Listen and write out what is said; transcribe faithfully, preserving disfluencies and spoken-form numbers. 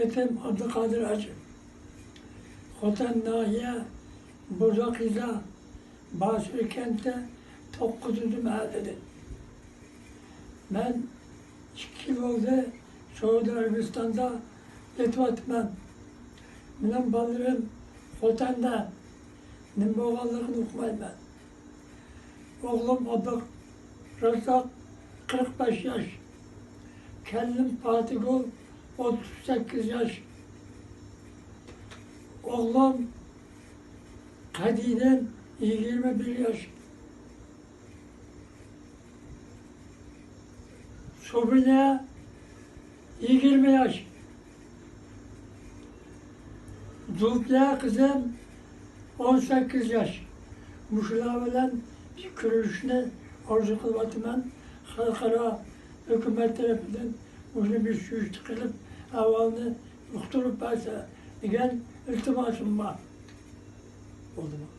ئېتىم ئابدۇقادىر ھاجى. خوتەن ناھىيە بوزاق يېزا باسىر كەنتى توققۇزىنچى مەھەللىدىن. مەن ئىككى يىل بولدى سەئۇدى ئەرەبىستاندا يېتىۋاتىمەن. مېنىڭ بالىلىرىم خوتەندە. نېمە بولغانلىقىنى ئۇقمايمەن. ئوغلۇم ئابدۇرازاق، قىرىق بەش ياش. كەلىنىم پاتىگۈل، ئوتتۇز سەككىز ياش. ئوغلۇم قەدىدىن، يىگىرمە بىر ياش. سوبىنە، يىگىرمە ياش. زۇلپىيە قىزىم، ئون سەككىز ياش. مۇشۇلار بىلەن بىر كۆرۈشۈشنى ئارزۇ قىلىۋاتىمەن. خەلقئارا ھۆكۈمەت تەرىپىدىن مۇشۇنى بىر سۈرۈشتە قىلىپ، ئەھۋالنى ئۇقتۇرۇپ بەرسە دېگەن ئىلتىماسىم بار. بولدىمۇ؟